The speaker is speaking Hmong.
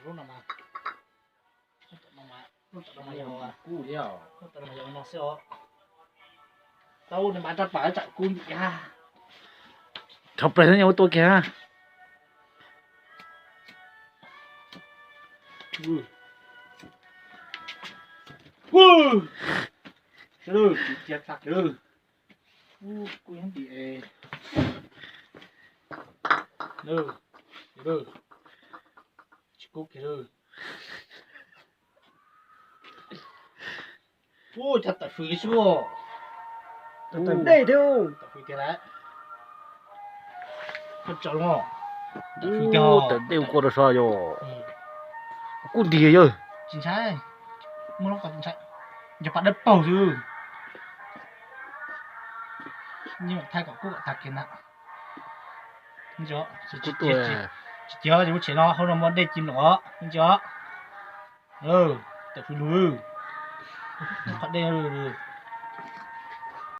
Lub no mas, lub no mas yog, lub no mas yog no xwb os. Tau nws mas rab pas tsam kub ntim ya. Rho pes xwb ua tua kiag. Cia tag kiag lawm. Kub ntim es. Tsis kub kiag lawm. Ua cas tawm fws li xwb. Tawm dej thiab. Tawm fws tiag lawm. Koj tsaus los. Tawm fws tiag. Tawm dej ua kua rau sov yog. Kub ntiag yog. Tsis ntshai. Muaj lub qhov tsis ntshai. Yog pas dawb paug xwb. Nyob thaij kom kub kom tag kiag na. Tsis ciav, ces lub tsev no hauv no muaj dej ci nploom os, tsis os. Tawm fws lug. Qhov dej.